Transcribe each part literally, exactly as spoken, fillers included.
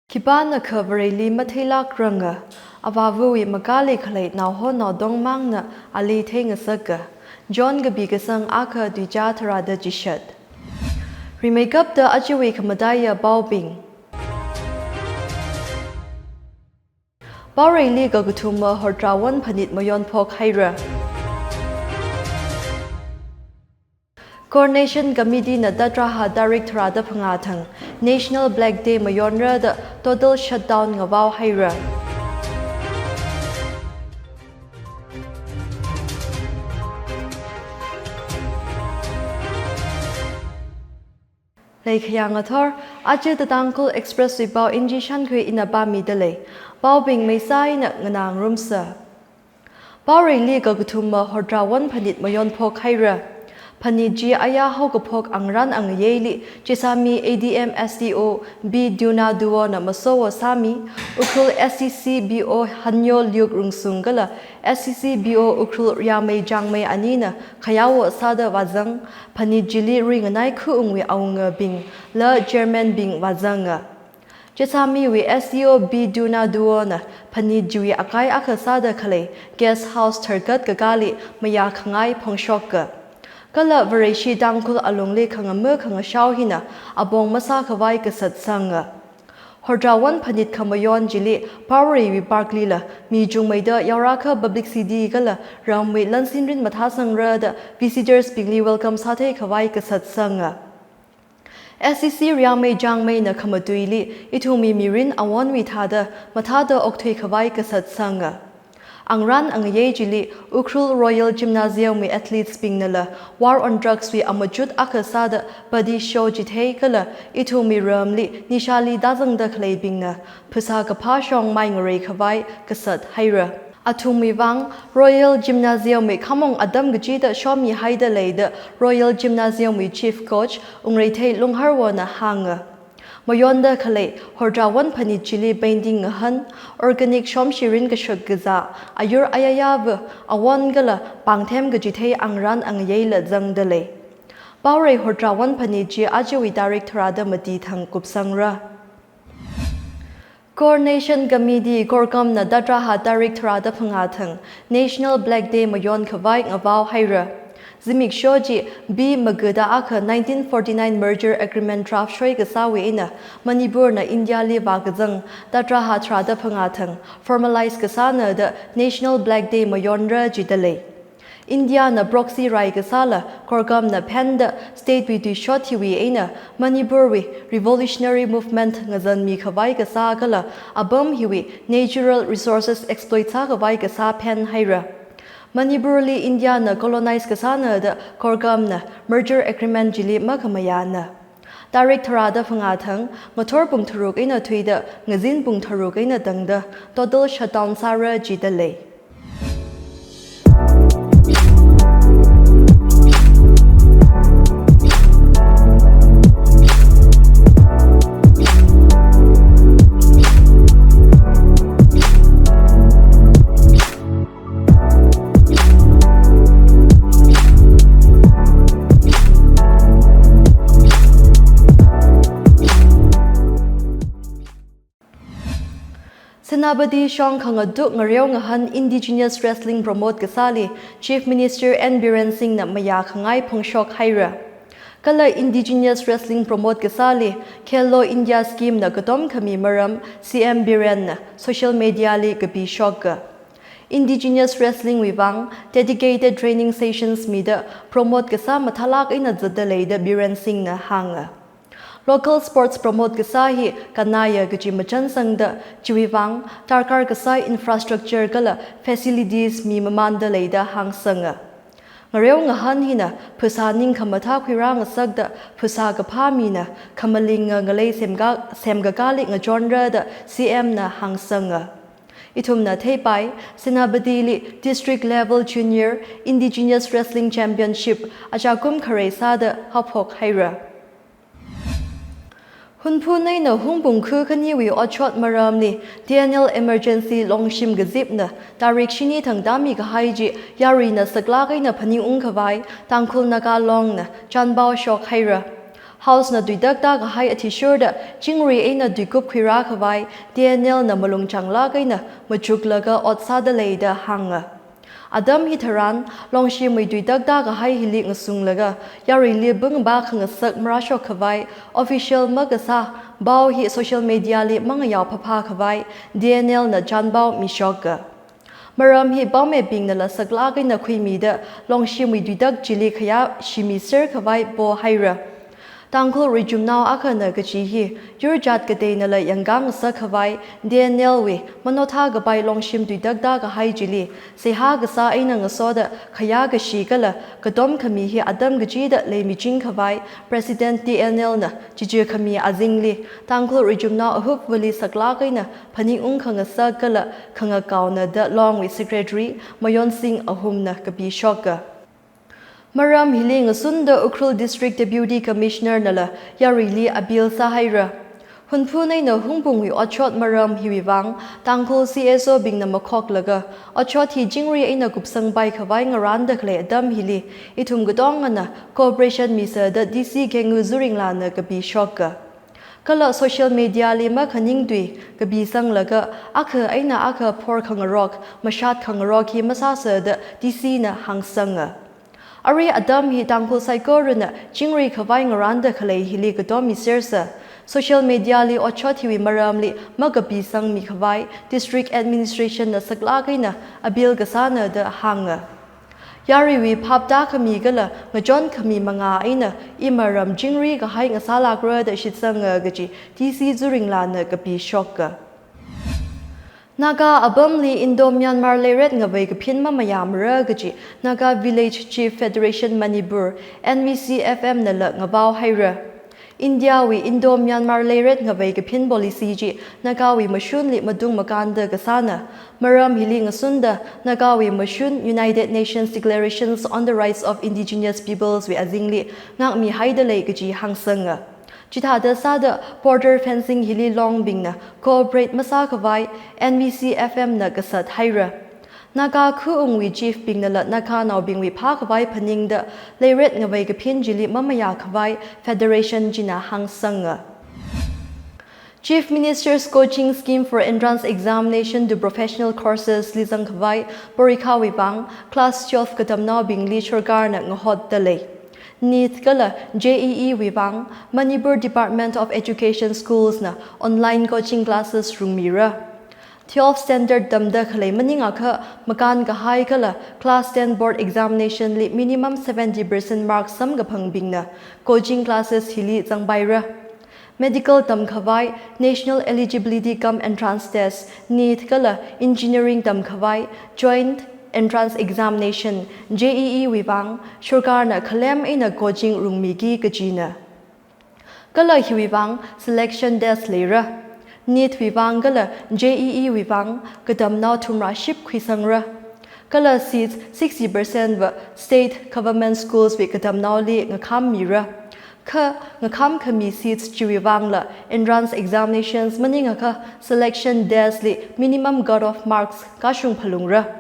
Khipānakha Vareli matheilākranga, avāvawui makāli khalei naoho naodong mangna ali theingasaka. John kapi kasang akha tuichā tharāda chishat. Rimeikapta ajawui khamataiya paobing. Paoreili kakathuma Hordrawon phanit mayonphok haira. Coordination Committee na tatraha tarik tharāda phangā thang National Black Day mayonra da total shutdown ngavao haira. Leikhayang athor, aja The Tangkhul Express wui pao Inji Shankhui ina pāmida lei. Paobing meisā eina nganāngarumsa. Paoreili kakathuma Hordrawon phanit mayonphok haira. Phanit chi aya haokaphok angrān angayeili Chesami A D M S D O B Duna Duo na masowo sāmi, Ukhrul S C C B O Hanyo Liuk Rungsung kala S C C B O Ukhrul Riamei Changmei anina khayawo sāda vāzang, phanit chili ringanai khaungwui awungabingla chairman bing vāzanga. Chesamiwui S D O B Duna Duo na phanit chiwui akai akha sāda khalei guest house tharkat kakāli mayākhangai phongshoka. Kala Vareshi Tangkhul alungli khangama khangashao hina apong masākhavai kasat sanga. Hordrawon phanit khamayon chili Paoreiwui park lila mi chungmeida yaorakha publicity kala ramwui lansinrin mathāsangra da visitors bingli welcome sātheikhavai kasat sanga. S C C Riamei Changmei na khamatuili ithumwui mirin awonwui thāda mathāda okthuikhavai kasat sanga. Angrān angayei chili Ukhrul Royal Gymnasium wui athletes bingnala war on drugs wui amachut akha sāda buddy show chithei kala ithumwui ramli nishali tāzangda khaleibingna phasā kaphā shong mai ngareikhavai kasat haira. Athumwui vang Royal Gymnasium wui khamong atam kachida shomihaida leida Royal Gymnasium wui chief coach Wungreithei Lungharwona hānga. Mayonda khalei Hordrawon phanit chili painting ngahān, organic shomshirin kashak kazā, ayur ayayava awon kala pāngthem kachithei angrān angayeila zangda lei. Paorei Hordrawon phanit chi ajawui tarik tharāda mati thang kupsangra. Coordination Committee Korkamna tatraha tarik tharāda phangā thang National Black Day mayonkhavai ngavao haira. Zimiksho chi B magada akha nineteen forty-nine Merger Agreement draft shoikasāwui eina Manipurna Indiali vākazang tatraha tharāda phangā thang formalize kasāna da National Black Day mayonra jida lei. Indiana proxy rai kasāla Korkamna phenda state wui tuishot hiwui eina Manipurwui revolutionary movement ngazanmikhavai kasā kala apam hiwui natural resources exploit sākhavai kasā phen haira. Manipurli Indiana colonize kasāna da Korkamna Merger Agreement chili makhamayāna. Tarik tharāda phangā thang ngathor pung tharuk eina thuida ngazin pung tharuk eina tangda total shutdown sāra jida lei. Senapati shong khangatuk ngareo ngahān Indigenous Wrestling promote kasāli Chief Minister N Biren Singhna mayākhangai phongshok haira. Kala Indigenous Wrestling promote kasāli Khelo India Scheme na katom khami maram C M Birenna social media li kapishoka. Indigenous Wrestling wui vang dedicated training sessions mida promote kasā mathālāk eina zatda leida Biren Singhna hānga. Local sports promote kasā hi kannaya kaji machansangda chiwui vang darkar kasā infrastructure kala facilities mi mamānda leida hāngsanga. Ngareo ngahān hina phasā ning khamathā khuirā ngasakda phasā kaphā mina khamalinga ngalei semka, semkakāli ngachonra da C M na hāngsanga. Ithumna theipai, Senapatili District Level Junior Indigenous Wrestling Championship achakum kharei sāda haophok haira. Hunphu neina Hungpung khu khaniwui otshot maramli T N L emergency longshim kazipna tarik shini thang tāmikahai chi yaruina saklāk eina phaningungkhavai Tangkhul Naga Longna chanpao shok haira. House na tuitakta kahai athishurda chingri eina tuikup khuirā khavai T N L na malung changlāk eina machuklaga ot sāda lei da hānga. Atam hitharan, Longshimwui tuitakta kahai hili ngasunglaga, yaruili bungba khangasak marāshok khavai, official makasā pao hi social media li mangayao phāphā khavai, T N L na chānpao mishoka. Maram hi paomibingnala saklāk eina khuimida, Longshimwui tuitak chili khayā shimiser khavai pohaira. Tangkhul richumnao akhana kachi hi, yurjat kateinala yangkāngasak khavai, T N L wui manothā kapai Longshim tuitakta kahai chili, seihā kasā eina ngasoda khayā kashi kala katom khami hi atam kachida leimiching khavai, President T N L na chichi khami azingli, Tangkhul richumnao ahupvali saklāk eina phaningung khangasak kala khangakaona da Longwui Secretary Mayonsing Ahum na kapishoka. Maram hili ngasunda Ukhrul District Deputy Commissioner nala yaruili appeal sāhaira. Hunphun eina Hungpungwui otshot maram hiwui vang, Tangkhul C S O bingna makhoklaga, otshot hi chingri eina kupsangpai khavai ngaranda khalei atam hili, ithum katongana cooperation misa da D C Khengu Zuringla na kapishoka. Kala social media li makhaning tui kapisanglaga, akha eina akha phor khangarok, mashat khangarok hi masāsa da D C na hāngsanga. Arui atam hi Tangkhul saikorana chingri khavai ngaranda khalei hili katom misersa. Social media li otshot hiwui maramli makapisangmi khavai, District Administration na saklāk eina appeal kasāna da hānga. Yaruiwui phapta khami kala ngachon khami manga eina imaram chingri kahai ngasālākra da shitsanga kaji D C Zuringla na kapishoka. Naga apamli Indo-Myanmar leiret ngavei kaphin mamayāmara kaji Naga Village Chief Federation Manipur, N V C F M nala ngapao haira. India wui Indo-Myanmar leiret ngavei kaphin policy chi Naga wui mashunli matung makānda kasāna. Maram hili ngasunda Naga wui mashun United Nations Declarations on the Rights of Indigenous Peoples wui azingli ngākmihaida lei kaji hāngsanga. Chithāda sāda border fencing hili Longbingna cooperate masā khavai N V C F M na kasat haira. Naga khaungwui chief bingnala Naganaobingwui phākhavai phaningda leiret ngavei kaphin chili mamayā khavai federation china hāngsanga. Chief Minister's Coaching Scheme for Entrance Examination to Professional Courses li zangkhavai porikha wui vang class twelve katamnaobingli sorkarna ngahotda lei. NEET kala J E E wui vang Manipur Department of Education schools na online coaching classes rungmira. Twelve standard tamda khalei maningakha makān kahai kala class ten board examination li minimum seventy percent marks samkaphangbingna coaching classes hili zangpaira. Medical tamkhavai National Eligibility cum Entrance Test, NEET kala engineering tamkhavai Joint Entrance Examination, J E E wui vang sorkarna khalem eina coaching rungmiki kajina. Kala hiwui vang selection test leira. NEET wui vang kala J E E wui vang katamnao thumrā ship khuisangra. Kala seats sixty percent va state government schools wui katamnaoli ngakhammira. Kha ngakham khami seats chiwui vangla entrance examinations maningakha selection test li minimum cut off marks kashung phalungra.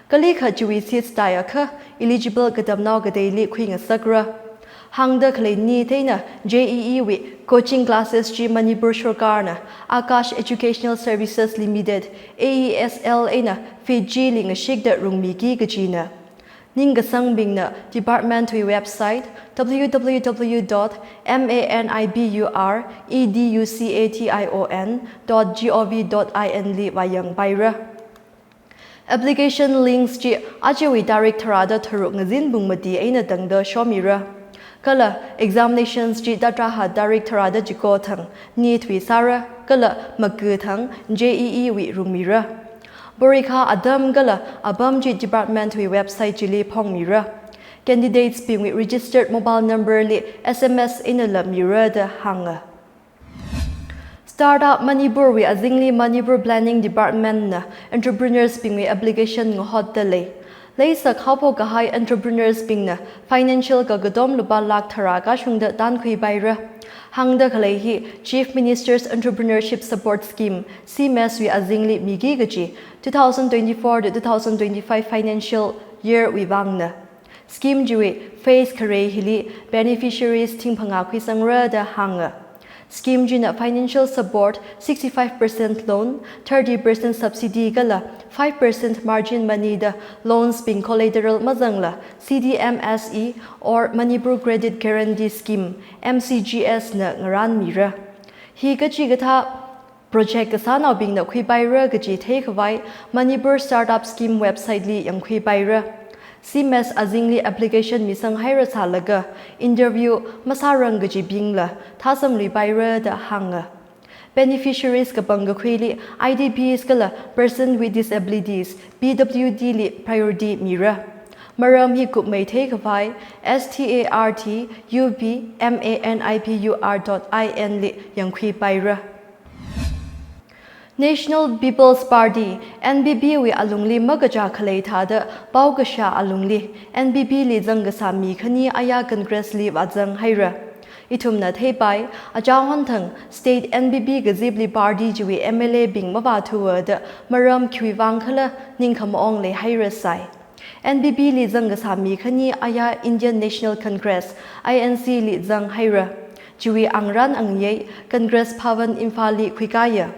Kalikha chiwui seats taiakha eligible katamnao kateili khuingasakra. Hāngda khalei NEET eina J E E wui coaching classes chi Manipur sorkarna Akash Educational Services Limited, A E S L eina Fiji li ngashikda rungmiki kajina. Ningkasangbingna department wui website W W W dot manipur education dot gov dot in li vāyangpaira. Application links chi ajawui tarik tharāda tharuk ngazin pung mati eina tangda shomira. Kala examinations chi tatraha tarik tharāda chiko thang NEET wui sāra, kala maga thang J E E wui rungmira. Porikha atam kala apam chi department wui website chili phongmira. Candidates bingwui registered mobile number li S M S einala mira da hānga. Startup Manipur wui azingli Manipur Planning Department na entrepreneurs bingwui application ngahotda lei. Leisak haophok kahai entrepreneurs bingna financial kakatom lupā lakh tharā kashungda tankhuipaira. Hāngda khalei hi Chief Minister's Entrepreneurship Support Scheme, CMESS wui azingli miki kaji two thousand twenty-four to two thousand twenty-five financial year wui vangna. Scheme chiwui phase khare hili beneficiaries thing phangā khuisangra da hānga. Scheme china financial support, sixty-five percent loan, thirty percent subsidy kala five percent margin money da loans bing collateral mazangla C D M S E or Manipur Credit Guarantee Scheme, M C G S na ngarānmira. Hi kachikathā project kasānaobingna khuipaira kaji theikhavai Manipur Startup Scheme website li yangkhuipaira. C M S azingli application misanghaira sālaga interview masārang kajibingla thāsamluipaira da hānga. Beneficiaries kapangkakhuili I D Ps kala person with disabilities, P W D li priority mira. Maram hi kupmei theikhavai S T A R T U P M A N I P U R dot I N li yangkhuipaira. National People's Party, N P P wui alungli makachā khalei thāda pao kashā alungli N P P li zangkasā mi khani aya Congress li vāzanghaira. Ithumna theipai, achāhon thang state N P P kazipli party chiwui M L A bing mavāthuwa da maram khiwuivang khala ningkhamaong leihairasai. N P P li zangkasā mi khani aya Indian National Congress, I N C li zanghaira. Chiwui angrān angayei Congress Bhavan Imphal li khuikāya.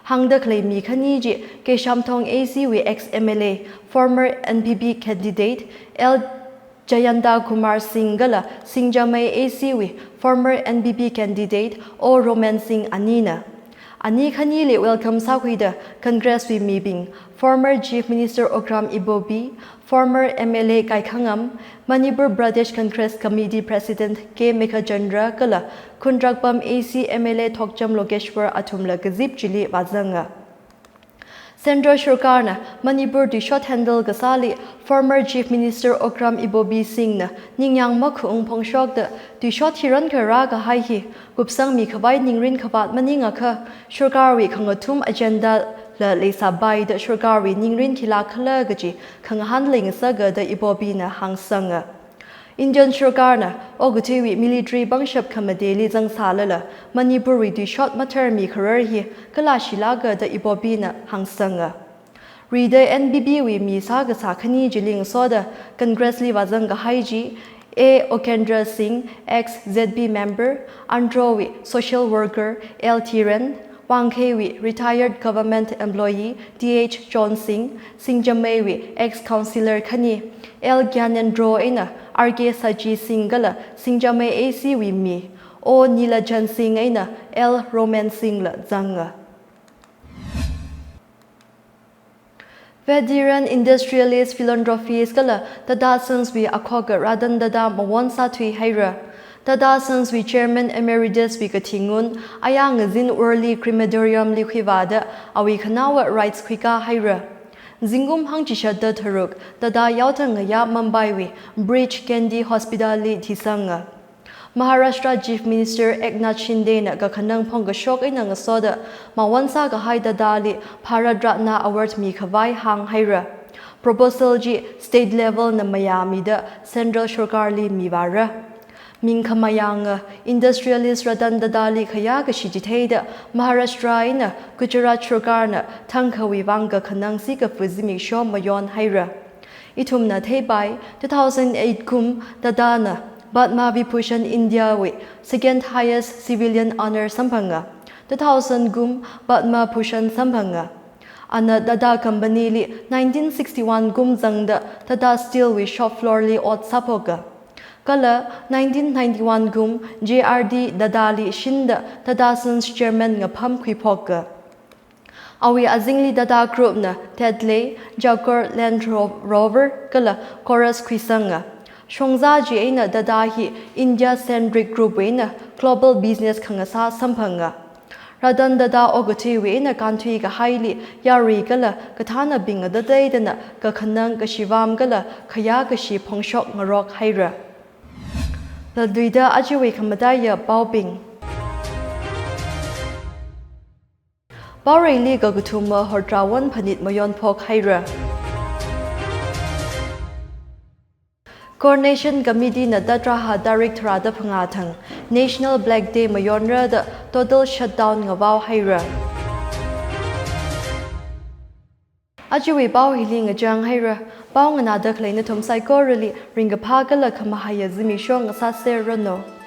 Hāngda khalei mi khani chi Keishamthong A C wui ex M L A, former N P P candidate, L Jayanta Kumar Singh kala Singjamei A C wui former N P P candidate O Roman Singh anina. Ani khanili welcome sākhuida Congress wui mibing, former Chief Minister Okram Ibobi, former M L A Kaikhangam, Manipur Pradesh Congress Committee President K Meghachandra kala Khundrakpam A C M L A Thokcham Lokeshwar athumla kazip chili vāzanga. Central Sarkarna Manipur tuishot handle kasāli former Chief Minister Okram Ibobi Singh na ningyāng makhaung phongshokda tuishot hiran kharā kahai hi kupsangmi khavai ningrin khavāt maningakha, Sarkarwui khangathum agenda la leisāpaida Sarkarwui ningrin khilāk khala kaji khangahān leingasaka da Ibobi na hāngsanga. Indian Sarkarna okathuiwui military pangshap khamateli zangsālala Manipurwui tuishot matharmi kharar hi kala shilāka da Ibobi na hāngsanga. Rida N P P wui mi sākasā khani chili ngasoda Congress li vāzang kahai chi A Okendra Singh, ex Z P member, Andro wui social worker L Thiren, Wangkhei wui retired government employee T H John Singh, Singjamei wui ex councillor khani L Gyanendro eina R K Saji Singh kala Singjamei A C wui mi O Nilajan Singh eina L Roman Singh la zanga. Veteran industrialist, philanthropist kala Tata Sons wui akhoka Ratan Tata mawon sāthuihaira. Tata Sons wui Chairman Emeritus wui kathingun aya ngazin Worli Crematorium li khuivāda awui khanaowa rites khuikāhaira. Zingkum hangchishatda tharuk Tata yaothang ngayā Mumbai wui Breach Candy Hospital li thisanga. Maharashtra Chief Minister Eknath Shinde na kakhanang phongkashok eina ngasoda mawon sākahai Tata li Bharat Ratna Award mikhavai hānghaira. Proposal chi state level na mayāmida Central Sarkar li mivāra. Ming khamayānga industrialist Ratan Tata li khayā kashi chitheida Maharashtra eina Gujarat Sarkar na thangkhawui vang kakhanang sikafu zimiksho mayonhaira. Ithumna theipai, two thousand eight kum Tata na Padma Vibhushan India wui second highest civilian honor samphanga. Two thousand kum Padma Bhushan samphanga. Ana Tata Company li nineteen sixty-one kum zangda Tata Steel wui shop floor li ot sāphoka. Kala nineteen ninety-one kum J R D Tata li shinda Tata Sons Chairman ngapham khuiphoka. Awui azingli Tata Group na Tetley, Jaguar Land Ro-, Rover kala Corus khuisanga. Shongzā chieina Tata hi India centric group wui eina global business khangasā samphanga. Ratan Tata okathuiwui eina kānthui kahaili yarui kala kathānabing ngatateidana kakhanang, kashivam kala khayā kashi phongshok ngarokhaira. Latluida ajawui khamataiya paobing. Paoreili kakathuma hotrawan phanit mayonphokhaira. Coordination Committee na tatraha tarik tharāda phangā thang National Black Day mayonra da total shutdown ngavaohaira. Ajawui pao hili ngachanghaira. Pao nganāda khalei nathum saikorali ringkaphā kala khamahaiya zimiksho ngasāserranu.